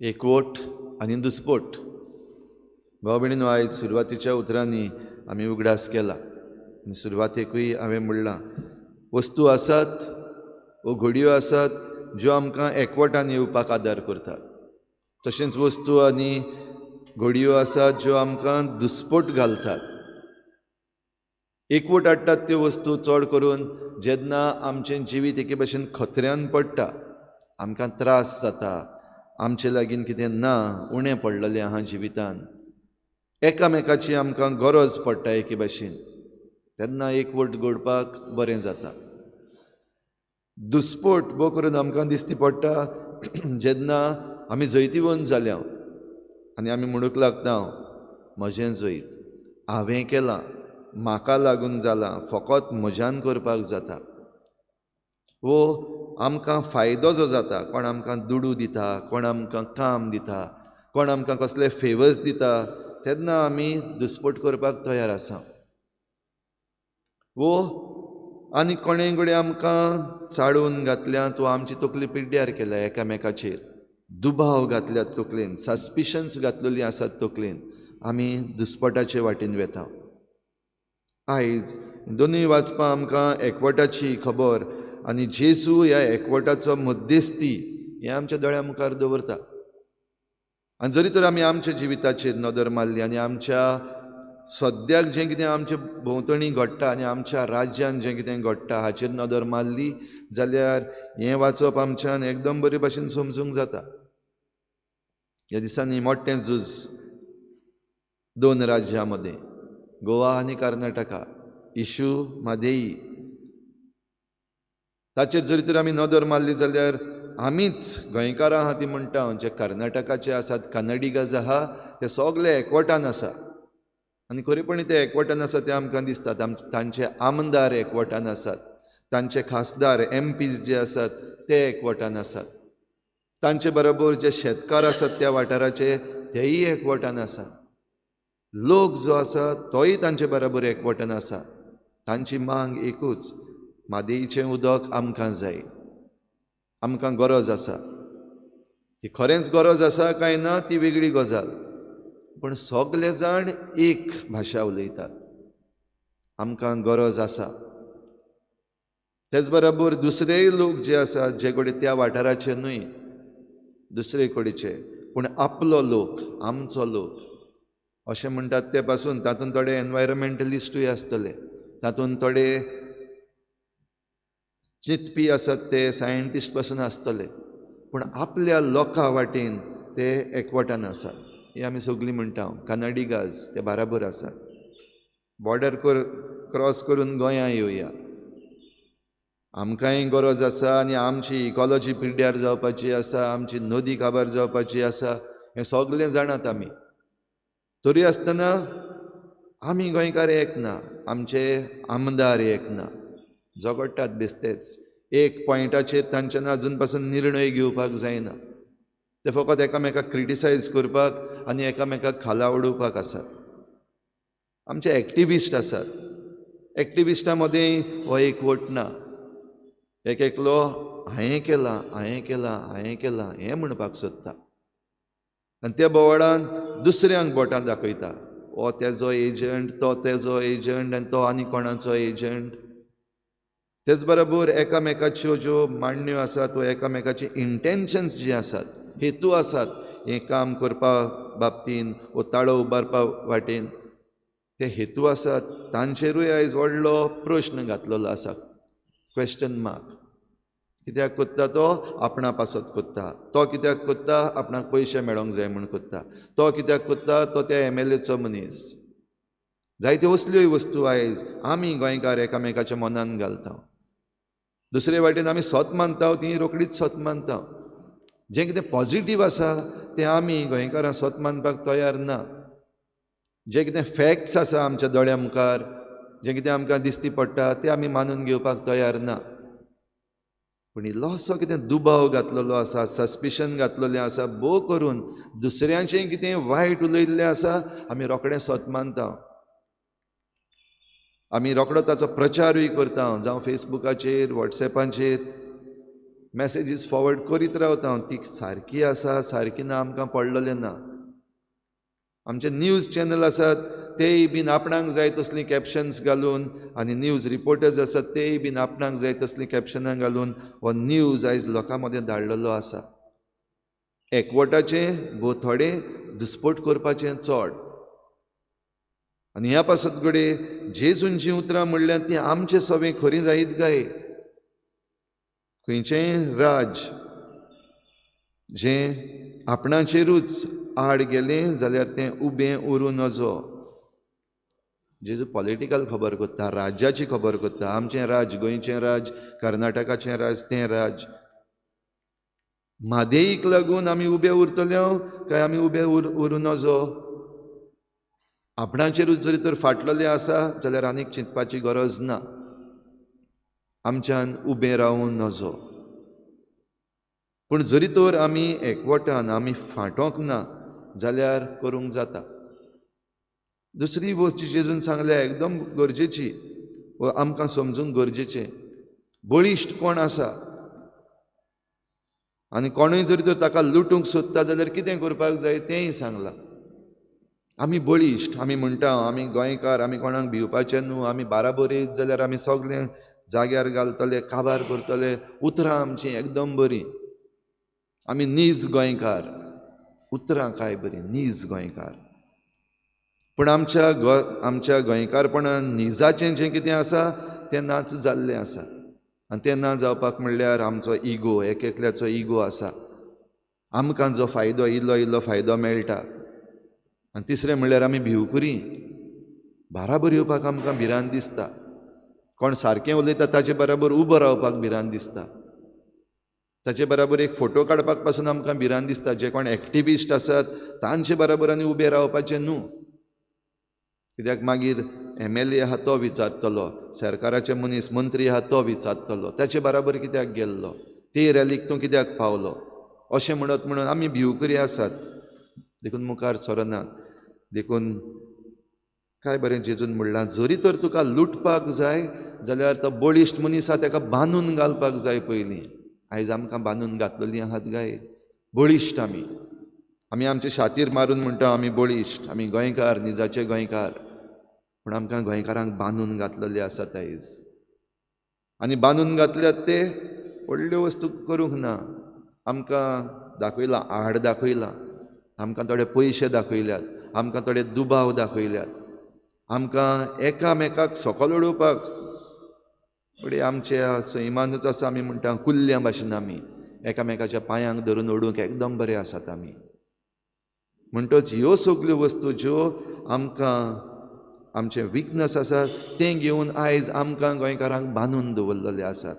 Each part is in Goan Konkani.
एकवट आनी दुस्पोट. भाव भयणीनो, आयज सुरवातीच्या उतरांनी आमी उगडास केला आनी सुरवातेकूय हांवें म्हणलां, वस्तू आसात वो घडयो आसात ज्यो आमकां एकवटान येवपाक आदार करतात, तशेंच वस्तू आनी घडयो आसात ज्यो आमकां दुस्पोट घालतात. एकवट हाडटात त्यो वस्तू चड करून जेन्ना आमचें जिवीत एके भशेन खतऱ्यान पडटा, आमकां त्रास जाता, आमचे लागीं कितें ना, उणें पडलेलें आहा जिवितान, एकामेकाची आमकां गरज पडटा एके भाशेन, तेन्ना एकवट घडपाक बरें जाता. दुस्पोट भोव करून आमकां दिसती पडटा जेन्ना आमी जैतिवंत जाल्या आनी आमी म्हणूंक लागता, म्हजें जैत हांवें केलां, म्हाका लागून जालां, फकत म्हज्यान करपाक जाता. वो आमकां फायदो जो जाता, कोण आमकां दुडू दिता, कोण आमकां काम दिता, कोण आमकां कसले फेवर्स दिता, तेन्ना आमी दुस्पोट करपाक तयार आसा. वो आनी कोणें कडेन आमकां चाळोवन घातल्यात वो आमची तकली पिड्ड्यार केल्या, एकामेकाचेर दुबाव घातल्यात तकलेन, सस्पिशन्स घातलेली आसात तकलेन, आमी दुस्पोटाचे वाटेन वेता. आयज दोनूय वाचपां आमकां एकवटाची खबर आनी जेजू ह्या एकवटाचो मध्यस्थी हें आमच्या दोळ्या मुखार दवरता. आनी जरी तर आमी आमच्या जिविताचेर नदर मारली आनी आमच्या सद्याक जें कितें आमच्या भोंवतणी घडटा आनी आमच्या राज्यान जें कितें घडटा हाचेर नदर मारली जाल्यार हें वाचप आमच्यान एकदम बरे भाशेन समजूंक जाता. ह्या दिसांनी मोठें झूज दोन राज्यां मदें, गोवा आनी कर्नाटका, इशू म्हादेई, ताचेर जरी तर आमी नदर मारली जाल्यार आमीच गोंयकारां आहा ती म्हणटा, जे कर्नाटकाचे आसात, कन्नडिगाज आहा, ते सगळे एकवटान आसा. आनी खरेपणी ते एकवटान आसा ते आमकां दिसतात. तांचे आमदार एकवटान आसात, तांचे खासदार एम पीज जे आसात ते एकवटान आसात, तांचे बरोबर जे शेतकार आसात त्या वाठाराचे तेय एकवटान आसात, लोक जो आसा तोय तांचे बरोबर एकवटान आसा. तांची मांग एकूच, म्हादेईचें उदक आमकां जाय, आमकां गरज आसा. ती खरेंच गरज आसा काय ना ती वेगळी गजाल, पूण सगळे जाण एक भाशा उलयतात, आमकां गरज आसा. तेच बरोबर दुसरेय लोक जे आसात जे कडेन त्या वाठाराचे न्हय, दुसरे कडेचे, पूण आपलो लोक, आमचो लोक अशें म्हणटात ते पासून तातूंत थोडे एनवायरमेंटलिस्टूय आसतले, तातूंत थोडे चिंतपी आसात ते सायंटिस्ट पासून आसतले, पूण आपल्या लोकां वाटेन ते एकवटान आसात. हे आमी सगळीं म्हणटा, कन्नडिगाज ते बराबर आसात. बॉर्डर क्रॉस करून गोंयां येवया, आमकांय गरज आसा आनी आमची इकॉलॉजी पिड्ड्यार जावपाची आसा, आमची नदी काबार जावपाची आसा, हें सगळें जाणात आमी. तरी आसतना आमी गोंयकार एक ना, आमचे आमदार एक ना, झगडटात बेस्तेच. एक पॉयंटाचेर तांच्यान अजून पासून निर्णय घेवपाक जायना, ते फकत एकामेकाक क्रिटिसायज करपाक आनी एकामेकाक खाला उडोवपाक आसात. आमचे एक्टिविस्ट आसात, एक्टिविस्टां मदीं हो एकवट ना, एक एकलो हांवें केलां, हांवें केलां, हांवें केलां हें म्हणपाक सोदता आनी त्या बोवाळान दुसऱ्यांक बोटां दाखयता, हो तेजो एजंट, तो तेजो एजंट आनी तो आनी कोणाचो एजंट. तेच बरोबर एकामेकाच्यो ज्यो मांडण्यो आसात वा एकामेकाची इंटेन्शन्स जी आसात, हेतू आसात हें काम करपा बाबतीन वो ताळो उबारपा वाटेन ते हेतू आसात तांचेरूय आयज व्हडलो प्रश्न घातलेलो आसा, क्वेश्चन मार्क. कित्याक कोत्ता तो आपणा पासत कोत्ता, तो कित्याक कोत्ता आपणाक पयशे मेळोंक जाय म्हूण कोत्ता, तो कित्याक कोत्ता तो त्या एम एल एचो मनीस. जायत्यो असल्योय वस्तू आयज आमी गोंयकार एकामेकाच्या मनान घालता. दुसरे वाटेन आमी सत मानता, ती रोखडीच सत मानता. जें कितें पॉजिटीव आसा तें आमी गोंयकारां सत मानपाक तयार ना. जें कितें फॅक्ट्स आसा आमच्या दोळ्या मुखार, जें कितें आमकां दिसती पडटा तें आमी मानून घेवपाक तयार ना. पूण इल्लोसो कितें दुबाव घातलेलो आसा, सस्पिशन घातलेलें आसा, भोव करून दुसऱ्यांचें कितें वायट उलयल्लें आसा आमी रोखडें सत मानता, आमी रोखडो ताचो प्रचारूय करता, जावं फेसबुकाचेर, वॉट्सॅपाचेर. मॅसेजीस फॉवर्ड करीत रावता हांव, ती सारकी आसा सारकी ना आमकां पडलेलें ना. आमचे न्यूज चॅनल आसात तेय बीन आपणाक जाय तसलीं कॅप्शन्स घालून आनी न्यूज रिपोर्टर्स आसात तेय बीन आपणाक जाय तसलीं कॅप्शनां घालून हो न्यूज आयज लोकां मदें धाडलेलो आसा. एकवटाचें भोव थोडें, दुस्पोट करपाचें चड. आनी ह्या पासत घडये जेजून जीं उतरां म्हणल्यार तीं आमचे सवें खरीं जायत काय? खंयचेंय राज जें आपणाचेरूच आड गेलें जाल्यार तें उबें उरूं नजो. जेजू पॉलिटिकल खबर करता, राज्याची खबर करता. आमचें राज, गोंयचें राज, कर्नाटकाचें राज, तें राज म्हादेईक लागून आमी उबे उरतले काय आमी उबे उरूं नजो? आपणाचेरूच जरी तर फाटलेलें आसा जाल्यार आनीक चिंतपाची गरज ना, आमच्यान उबें रावूं नजो. पूण जरी तर आमी एकवटान आमी फाटोंक ना जाल्यार करूंक जाता. दुसरी वस्त जी जेजून सांगल्या एकदम गरजेची व आमकां समजूंक गरजेचें, बळिश्ट कोण आसा आनी कोणूय जरी तर ताका लुटूंक सोदता जाल्यार कितें करपाक जाय तेंय सांगलां. आमी बळिश्ट, आमी म्हणटा आमी गोंयकार, आमी कोणाक भिवपाचें न्हू, आमी बाराबर येयत जाल्यार आमी सगळें जाग्यार घालतले, काबार करतले. उतरां आमचीं एकदम बरीं, आमी नीज गोंयकार, उतरां काय बरीं, नीज गोंयकार. पूण आमच्या गोंयकारपणान निजाचें जें कितें आसा तें नाच जाल्लें आसा. आनी तें ना जावपाक म्हणल्यार आमचो इगो, एक एकल्याचो इगो आसा. आमकां जो फायदो इल्लो इल्लो फायदो मेळटा. आनी तिसरें म्हणल्यार आमी भिवकुरी, बाराबर येवपाक आमकां भिरांत दिसता. कोण सारकें उलयता ताचे बराबर उबो रावपाक भिरांत दिसता, ताचे बराबर एक फोटो काडपाक पासून आमकां भिरांत दिसता. जे कोण एक्टिविस्ट आसात तांचे बराबर आनी उबे रावपाचें न्हू, कित्याक मागीर MLA आहा तो विचारतलो, सरकाराचे मनीस मंत्री आहा तो विचारतलो, ताचे बराबर कित्याक गेल्लो, ते रॅलीक तूं कित्याक पावलो, अशें म्हणत म्हणून आमी भिवकुरी आसात, देखून मुखार सरनात. देखून काय बरें जेजून म्हणलां, जरी तर तुका लुटपाक जाय जाल्यार तो बळिश्ट मनीस आहा ताका बांदून घालपाक जाय पयलीं. आयज आमकां बांदून घातलेलीं आहात गाय, बळिश्ट आमी. आमी आमचे छातीर मारून म्हणटा आमी बळिश्ट, आमी गोंयकार, निजाचे गोंयकार. पूण आमकां गोंयकारांक बांदून घातलेले आसात आयज. आनी बांदून घातल्यात ते व्हडल्यो वस्तू करूंक ना. आमकां दाखयलां, आड दाखयलां, आमकां थोडे पयशे दाखयल्यात, आमकां थोडे दुबाव दाखयल्यात, आमकां एकामेकाक सकल उडोवपाक. फुडें आमच्या सैमानूच आसा, आमी म्हणटा कुल्ल्यां भाशेन आमी एकामेकाच्या पांयांक धरून ओडूंक एकदम बरे आसात आमी. म्हणटच ह्यो सगल्यो वस्तू ज्यो आमकां आमचें विकनस आसा तें घेवन आयज आमकां गोंयकारांक बांदून दवरलेले आसात.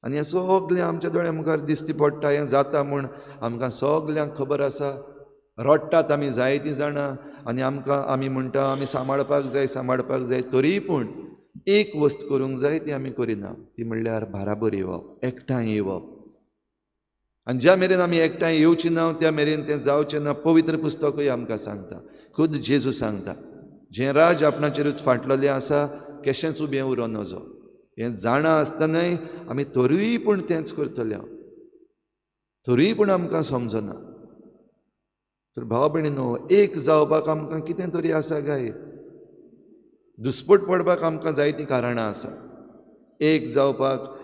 आनी हें सगलें आमच्या दोळ्या मुखार दिश्टी पडटा, हें जाता म्हूण आमकां सगल्यांक खबर आसा. रडटात आमी जायतीं जाणां आनी आमकां आमी म्हणटा आमी सांबाळपाक जाय, सांबाळपाक जाय, तरीय पूण एक वस्त करूंक जाय ती आमी करिना, ती म्हणल्यार बाराबर येवप, एकठांय येवप. आनी ज्या मेरेन आमी एकठांय येवची ना त्या मेरेन तें जावचें ना. पवित्र पुस्तकूय आमकां सांगता, खुद जेजू सांगता, जें राज आपणाचेरूच फाटलेलें आसा केशेंच उबें उरों नजो. हें जाणा आसतनाय आमी तरूय पूण तेंच करतले, तरूय पूण आमकां समजना. तर भाव भयणीनो, एक जावपाक आमकां कितें तरी आसा काय? दुस्पट पडपाक आमकां जायतीं कारणां आसा. एक जावपाक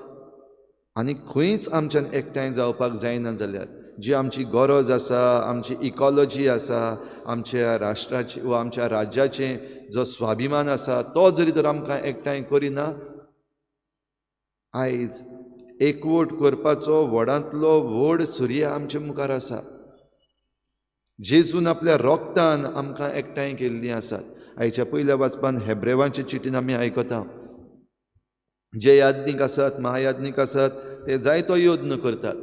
आनी खंयच आमच्यान एकठांय जावपाक जायना जाल्यार जी आमची गरज आसा, आमची इकॉलॉजी आसा, आमच्या राष्ट्राची वा आमच्या राज्याचें जो स्वाभिमान आसा तो जरी तर आमकां एकठांय करिना, आयज एकवट करपाचो व्हडांतलो व्हड सुर्या आमचे मुखार आसा. जेजून आपल्या रोगतान आमकां एकठांय केल्लीं आसात. आयच्या पयल्या वाचपान हेब्रेवांचे चिटीन आमी आयकता, जे याज्ञीक आसात, महायाज्ञीक आसात, ते जायतो यत्न करतात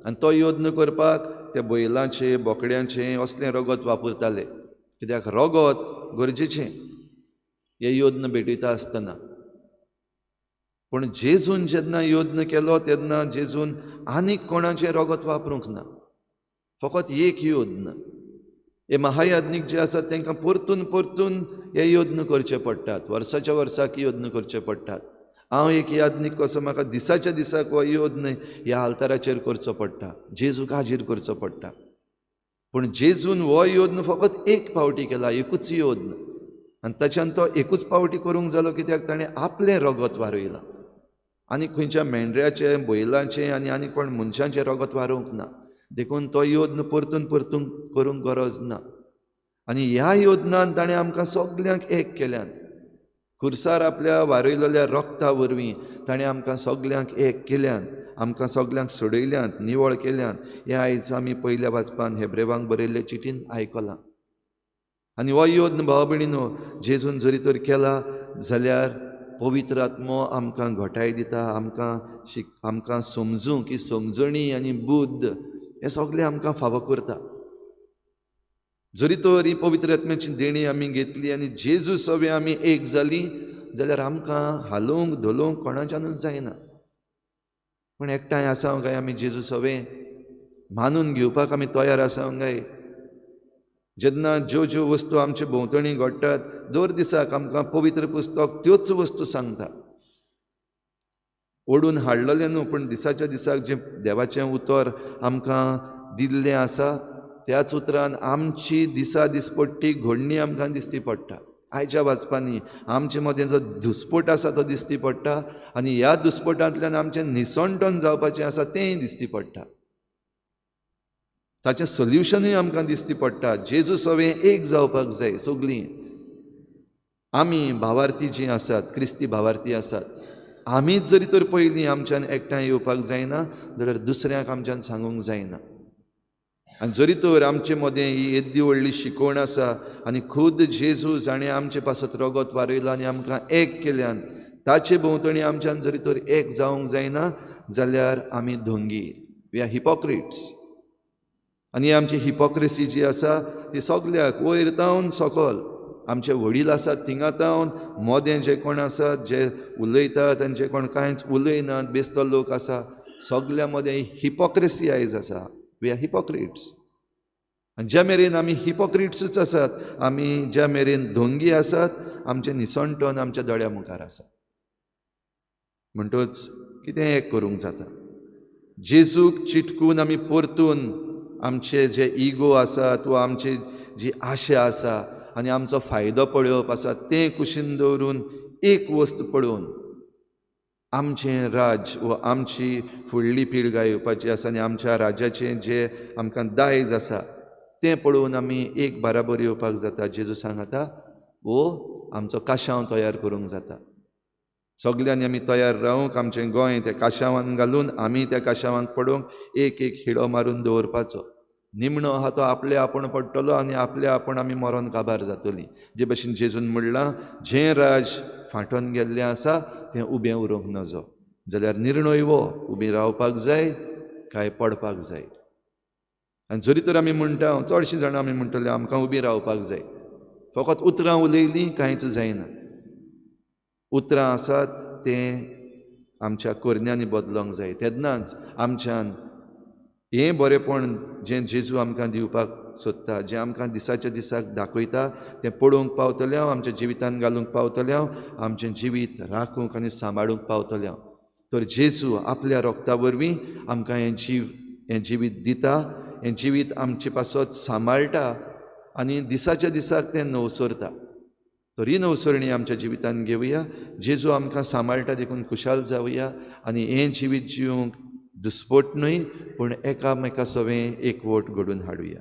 आनी तो यत्न करपाक ते बैलांचे, बोकड्यांचे असलें रगत वापरताले, कित्याक रगत गरजेचें हे यत्न भेटयता आसतना. पूण जेजून जेन्ना यत्न केलो तेन्ना जेजून आनीक कोणाचें रगत वापरूंक ना, फकत एक यत्न. हे महायाज्ञीक जे आसात तांकां परतून परतून हे यत्न करचे पडटात, वर्साच्या वर्साक यत्न करचे पडटात. हांव एक याज्ञीक कसो म्हाका दिसाच्या दिसाक हो योद्न ह्या आल्ताराचेर करचो पडटा, जेजूक हाजीर करचो पडटा. पूण जेजून हो योद्न फकत एक पावटी केला, एकूच योद्न, आनी ताच्यान तो एकूच पावटी करूंक जालो कित्याक ताणें आपलें रगत वारयलां. आनी खंयच्या मेंढऱ्याचें, बैलांचें आनी आनी कोण मनशांचें रगत वारोवंक ना, देखून तो योद्न परतून परतून करूंक गरज ना. आनी ह्या योद्नान ताणें आमकां सगल्यांक एक केल्यात. खुर्सार आपल्या वारयलेल्या रगता वरवीं ताणें आमकां सगल्यांक एक केल्यात, आमकां सगल्यांक सोडयल्यात, निवळ केल्यात. हें आयज आमी पयल्या वाचपान हेब्रेवांक बरयल्ले चिटीन आयकलां. आनी हो योद्न भाव भयणीनो जेजून जरी तर केला जाल्यार पवित्र आत्मो आमकां घटाय दिता, आमकां आमकां समजूंक की समजणी आनी बुद्द हें सगळें आमकां फावो करता. जरी तर ही पवित्र आत्म्याची देणी आमी घेतली आनी जेजू सवे आमी एक जाली जाल्यार आमकां हालोवंक धोलोवंक कोणाच्यानूच जायना. पूण एकठांय आसा काय आमी जेजू सवे मानून घेवपाक आमी तयार आसा काय? जेन्ना ज्यो ज्यो वस्तू आमचे भोंवतणी घडटात दर दिसाक आमकां पवित्र पुस्तक त्योच वस्तू सांगता. ओडून हाडलेलें न्हू, पूण दिसाच्या दिसाक जें देवाचें उतर आमकां दिल्लें आसा त्याच उतरान आमची दिसा दिसपट्टी घडणी आमकां दिसती पडटा. आयच्या वाचपांनी आमचे मदें जो दुस्पोट आसा तो दिसती पडटा आनी ह्या दुस्पोटांतल्यान आमचें निसणटण जावपाचें आसा तेंय दिसती पडटा. ताचें सोल्युशनूय आमकां दिसती पडटा. जेजू सवें एक जावपाक जाय सगळीं. आमी भावार्थी जीं आसात, क्रिस्ती भावार्थी आसात, आमीच जरी तर पयलीं आमच्यान एकठांय येवपाक जायना जाल्यार दुसऱ्यांक आमच्यान सांगूंक जायना. आनी जरी तर आमचे मदें ही येद्दी व्हडली शिकवण आसा आनी खुद जेजू जाणें आमचे पासत रगत वारयलां आनी आमकां एक केल्यान ताचे भोंवतणी आमच्यान जरी तर एक जावंक जायना जाल्यार आमी धोंगी, we are hypocrites. आनी आमची हिपोक्रेसी जी आसा ती सगल्याक वयर तावन सकल, आमचे वडील आसात थिंगा तावन मोदें जे कोण आसात जे उलयतात आनी जे कोण कांयच उलयनात बेस्तो लोक आसा, सगल्या मदें हिपोक्रेसी आयज आसा. We are hypocrites. आनी ज्या मेरेन आमी हिपोक्रिट्सूच आसात, आमी ज्या मेरेन धोंगी आसात, आमचें निसणटण आमच्या दोळ्या मुखार आसा. म्हणटच कितें एक करूंक जाता, जेजूक चिटकून आमी परतून आमचे जे इगो आसात वा आमची जी आशा आसा आनी आमचो फायदो पळोवप आसा तें कुशीन दवरून एक वस्त पळोवन आमचें राज्य वा आमची फुडली पिळगा येवपाची आसा आनी आमच्या राज्याचें जें आमकां दायज आसा तें पळोवन आमी एक बाराबर येवपाक जाता. जेजू सांगता वो आमचो काशांव तयार करूंक जाता. सगल्यांनी आमी तयार रावंक, आमचें गोंय त्या काशांवान घालून आमी त्या काशांवाक पडोवंक एक एक हिडो मारून दवरपाचो. निमणो आहा तो आपले आपूण पडटलो आनी आपले आपूण आमी मरोन काबार जातली. जे भशेन जेजून म्हणलां जें राज फांटोन गेल्लें आसा तें उबें उरूंक नजो. जाल्यार निर्णय वो उबी रावपाक जाय काय पडपाक जाय. आनी जरी तर आमी म्हणटा, चडशीं जाणां आमी म्हणटले आमकां उबी रावपाक जाय, फकत उतरां उलयलीं कांयच जायना. उतरां आसात तें आमच्या करण्यांनी बदलोंक जाय. तेन्नाच आमच्यान हें बरेंपण जें जेजू आमकां दिवपाक सोदता, जें आमकां दिसाच्या दिसाक दाखयता तें पळोवंक पावतलें हांव, आमच्या जिवितान घालूंक पावतलें हांव, आमचें जिवीत राखूंक आनी सांबाळूंक पावतलें हांव. तर जेजू आपल्या रोगता वरवीं आमकां हें जीव, हें जिवीत दिता, हें जिवीत आमचे पासत सांबाळटा आनी दिसाच्या दिसाक तें नवसरता. तर ही नवसरणी आमच्या जिवितान घेवया. जेजू आमकां सांबाळटा देखून खुशाल जावया आनी हें जिवीत जिवंक दुस्पोट न्हय पूण एकामेका सवें एकवट घडून हाडुया.